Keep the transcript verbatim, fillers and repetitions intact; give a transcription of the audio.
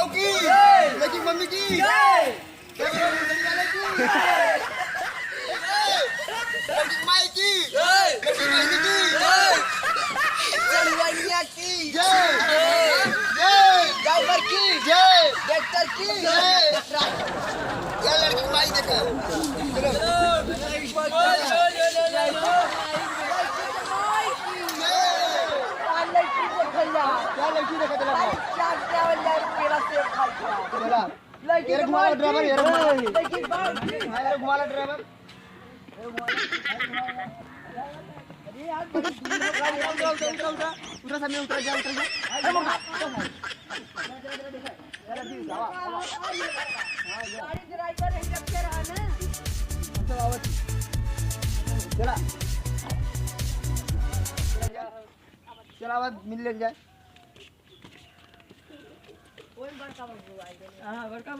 की जय। लड़की मम्मी की जय। लड़की माई की जय। लड़की बहनी की जय। चढ़वैया की जय। जय। ड्राइवर की जय। ट्रैक्टर की जय। या लड़की माई देखा। लड़की देखा। क्या लड़की देखा तेरा भाई? चला। लड़की ये घुमा लो ड्राइवर, ये घुमा लो। लड़की बाप की। हाँ, ये घुमा लो ड्राइवर। उतरा, उतरा, उतरा, उतरा, उतरा, सामने उतरा, जा, उतरा, जा। अरे, मुंडा। गाड़ी ड्राइवर है, रखे रहा ना। चला। चला, अब मिल ले जाए। हाँ, बड़का बाबू।